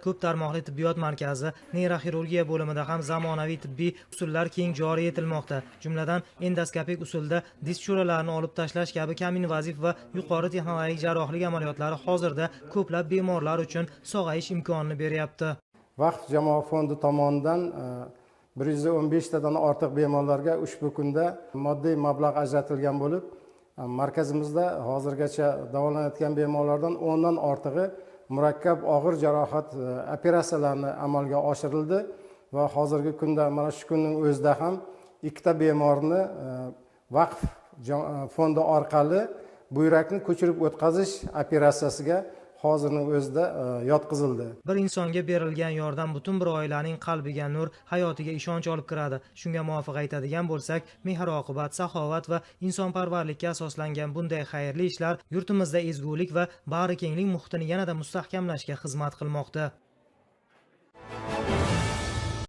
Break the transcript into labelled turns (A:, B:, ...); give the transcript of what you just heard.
A: Ko'p tarmoqli tibbiyot markazi neyroxirurgiya bo'limida ham zamonaviy tibbiy usullar keng joriy etilmoqda. Jumladan, endoskopik usulda disk cho'ralarini olib tashlash kabi kam invaziv va yuqori texnologik jarrohlik amaliyotlari hozirda ko'plab bemorlar uchun sog'ayish imkonini beryapti.
B: Vaqf jamoat fondi tomonidan 115 tadan ortiq bemorlarga ushbu kunda moddiy mablag' ajratilgan bo'lib, markazimizda hozirgacha davolanayotgan bemorlardan 10 dan ortig'i murakkab og'ir jarohat operatsiyalarini amalga oshirildi va hozirgi kunda mana shu kunning o'zida ham 2 ta bemorni vaqf fondi orqali buyrakni ko'chirib o'tkazish operatsiyasiga hozirning o'zida yotqizildi.
A: Bir insonga berilgan yordam butun bir oilaning qalbiga nur, hayotiga ishonch olib kiradi. Shunga muvofiq aytadigan bo'lsak, mehr-oqibat, saxovat va insonparvarlikka asoslangan bunday xayrli ishlar yurtimizda ezgulik va bag'rikenglik muhitini yanada mustahkamlashga xizmat qilmoqda.